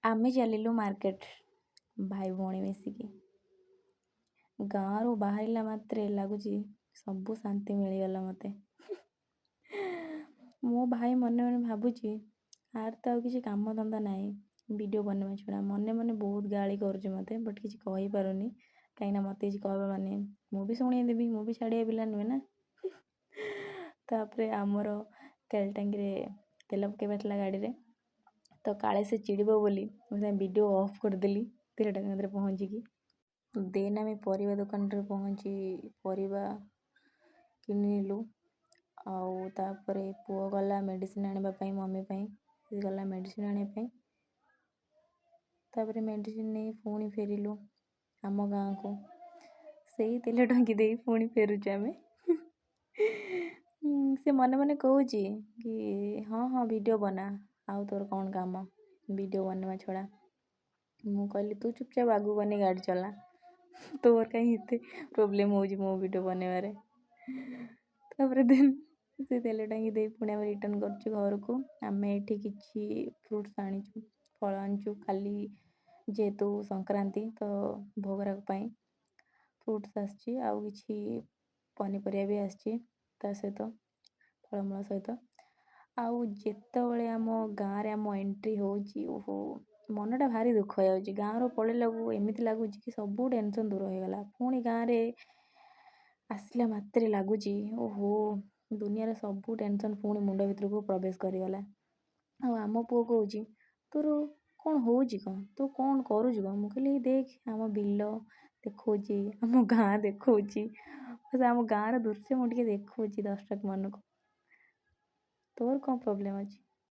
ଆମେ ଚାଲିଲୁ ମାର୍କେଟ ଭାଇ ଭଉଣୀ ମିଶିକି। ଗାଁରୁ ବାହାରିଲା ମାତ୍ରେ ଲାଗୁଛି ସବୁ ଶାନ୍ତି ମିଳିଗଲା ମୋତେ। ମୋ ଭାଇ ମନେ ମନେ ଭାବୁଛି ଆର ତ ଆଉ କିଛି କାମ ଧନ୍ଦା ନାହିଁ ଭିଡ଼ିଓ ବନେଇବା ଛଡ଼ା। ମନେ ମନେ ବହୁତ ଗାଳି କରୁଛି ମୋତେ, ବଟ୍ କିଛି କହିପାରୁନି, କାହିଁକିନା ମୋତେ କିଛି କହିବ ମାନେ ମୁଁ ବି ଶୁଣେଇଦେବି। ମୁଁ ବି ଛାଡ଼ିବା ପିଲା ନୁହେଁ ନା। ତାପରେ ଆମର ତେଲ ଟାଙ୍କିରେ ତେଲ ପକାଇବାର ଥିଲା ଗାଡ଼ିରେ, ତ କାଳେ ସେ ଚିଡ଼ିବ ବୋଲି ମୁଁ ସେ ଭିଡ଼ିଓ ଅଫ୍ କରିଦେଲି ତେଲ ଟାଙ୍କିରେ ପହଞ୍ଚିକି। ଦେନ୍ ଆମେ ପରିବା ଦୋକାନରେ ପହଞ୍ଚି ପରିବା କିଣିଲୁ। ଆଉ ତାପରେ ପୁଅ ଗଲା ମେଡ଼ିସିନ୍ ଆଣିବା ପାଇଁ, ମମି ପାଇଁ ସେ ଗଲା ମେଡ଼ିସିନ୍ ଆଣିବା ପାଇଁ। ତାପରେ ମେଡ଼ିସିନ୍ ନେଇ ପୁଣି ଫେରିଲୁ ଆମ ଗାଁକୁ। ସେଇ ତେଲ ଟାଙ୍କି ଦେଇ ପୁଣି ଫେରୁଛୁ ଆମେ। ସେ ମନେ ମନେ କହୁଛି କି ହଁ ହଁ, ଭିଡ଼ିଓ ବନା, ଆଉ ତୋର କ'ଣ କାମ ଭିଡ଼ିଓ ବନେଇବା ଛଡ଼ା? ମୁଁ କହିଲି, ତୁ ଚୁପଚାପ ଆଗକୁ ବନେଇ ଗାଡ଼ି ଚଲା, ତୋର କାହିଁ ଏତେ ପ୍ରୋବ୍ଲେମ୍ ହେଉଛି ମୋ ଭିଡ଼ିଓ ବନେଇବାରେ? ତାପରେ ଦେନ୍ ସେ ତେଲ ଟାଙ୍କି ଦେଇ ପୁଣି ଆମେ ରିଟର୍ଣ୍ଣ କରୁଛୁ ଘରକୁ। ଆମେ ଏଠି କିଛି ଫ୍ରୁଟ୍ସ ଆଣିଛୁ, ଫଳ ଆଣିଛୁ। କାଲି ଯେହେତୁ ସଂକ୍ରାନ୍ତି, ତ ଭୋଗରାଗ ପାଇଁ ଫ୍ରୁଟ୍ସ ଆସିଛି ଆଉ କିଛି ପନିପରିବା ବି ଆସିଛି ତା ସହିତ, ଫଳମୂଳ ସହିତ। ଆଉ ଯେତେବେଳେ ଆମ ଗାଁରେ ଆମ ଏଣ୍ଟ୍ରି ହେଉଛି, ଓହୋ, ମନଟା ଭାରି ଦୁଃଖ ହେଇଯାଉଛି। ଗାଁରୁ ପଳେଇଲାକୁ ଏମିତି ଲାଗୁଛି କି ସବୁ ଟେନସନ୍ ଦୂର ହେଇଗଲା। ପୁଣି ଗାଁରେ ଆସିଲା ମାତ୍ରେ ଲାଗୁଛି, ଓହୋ, ଦୁନିଆର ସବୁ ଟେନସନ୍ ପୁଣି ମୁଣ୍ଡ ଭିତରକୁ ପ୍ରବେଶ କରିଗଲା। ଆଉ ଆମ ପୁଅ କହୁଛି, ତୋର କ'ଣ ହେଉଛି କ'ଣ? ତୁ କ'ଣ କରୁଛୁ କ'ଣ? ମୁଁ କହିଲି, ଏଇ ଦେଖ, ଆମ ବିଲ ଦେଖାଉଛି, ଆମ ଗାଁ ଦେଖାଉଛି, ଆମ ଗାଁର ଦୃଶ୍ୟ ମୁଁ ଟିକେ ଦେଖାଉଛି ଦର୍ଶକମାନଙ୍କୁ। ତୋର କ'ଣ ପ୍ରୋବ୍ଲେମ୍ ଅଛି?